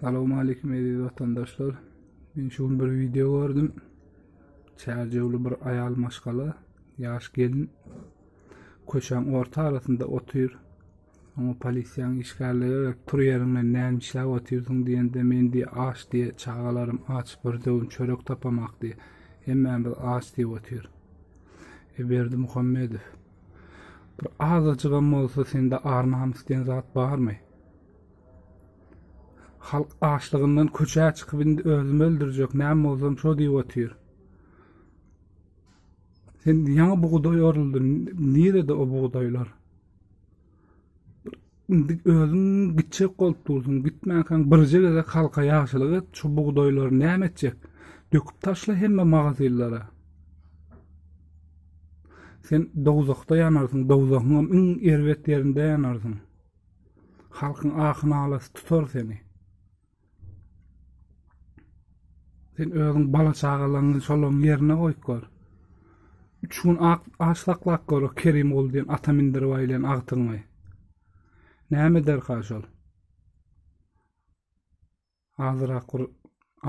Salowmaleýkim eziz watandaşlar. Men şu gün bir wideo gördüm. Çärjewli bir aýal maşgala, ýaş gelin köçäň orta arasynda otyr. Oňa polisiýanyň işgärleri gelip, tur ýeriňden näme işläp otyrsyň diýende, men diýe aç diýe, çagalarym aç, bir döwüm çörek tapamak diýe. Hemmämiz aç diýip otyr. E Berdimuhamedow, bir azajygam bolsa sende ar-namys diýen zat barmy? Halk açlygyndan köçä çykyp indi özümi öldürjek, näme bolsam şo diýip otyr. Sen ýaňy bugdaý oruldy, nirede o bugdaýlar? Indi özüň gitjek bolup dursuň, gitmänkäň birje gezek halka ýagşylyk et, şu bugdaýlary näme etjek? Döküp taşla hemme magazynlara. Sen dowzahda ýanarsyň, dowzahyňam iň erbet ýerinde ýanarsyň. Halkyň ahy-nalasy tutar seni. Sen özüň bala-çagalaryňy şolaryň ýerine goýup gör. Üç gün ak aç saklap gör o Kerimguly diýen ata mindirip aýlaýan agtygyňy. Näme ederka şol? Azyrak bir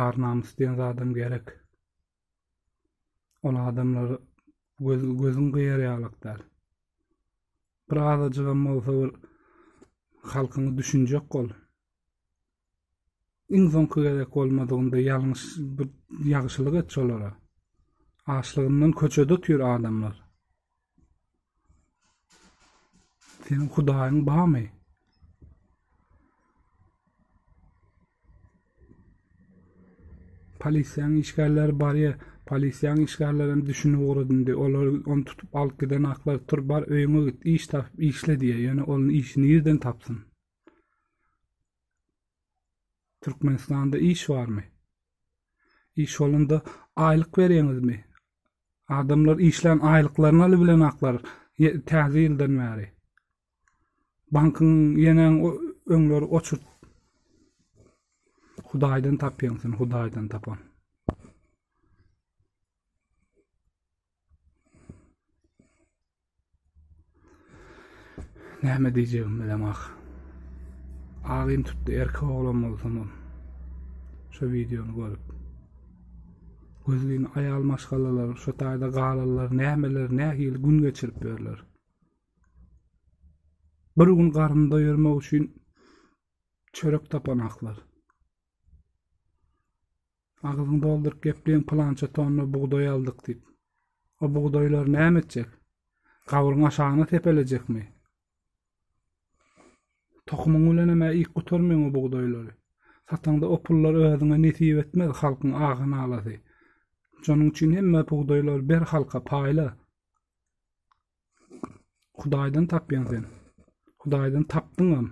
ar-namys diýen zadam gerek. Ol adamlar göz, gözüň gyýar ýalak däl. Bir azajygam bolsa bir halkyňy düşünjek bol. Iň soňky gezek bolmadygynda ýalňyş bir ýagşylyk et şolara. Açlygyndan köçede otyr adamlar. Seniň Hudaýyň barmy? Polisiýanyň işgärleri barýa. Polisiýanyň işgärleri hem düşünip ugrady indi. Olar ony tutup alyp giden aklar tur bar öýüňe git iş tapyp işle diýýär. Ýöne ol işi nirden tapsyn? Türkmenistanda iş barmy? Iş bolanda aýlyk berýäňizmi? Adamlar işlän aýlyklaryny alybilenaklar täze ýyldan bäri. Bankyň ýene öňleri oçurt. Hudaýdan tapýaň sen, Hudaýdan tapan. Näme diýjegimi bilemok. Agym tutdy erkek oglan bolsamam. Şu wideony görüp. Gözgyn aýal maşgalalar, şu taýda galanlar nämeler, nähili gün geçirip ýörler. Bir gün garnyny doýurmak üçin çörek tapanaklar. Agzyňy dolduryp gepleýäň pylança tonna bugdaý aldyk diýip. O bugdaýlary näme etjek? Gabryň aşagyna sepelejekmi? Tohumyň bilenem-ä iýip gutarmaýaň o bugdaýlary. Sataňda o pullar özüňe nesip etmez halkyň ahy-nalasy. Şonuň üçin hemme bugdaýlary ber halka, paýla. Hudaýdan tapýaň sen. Hudaýdan tapdyňam.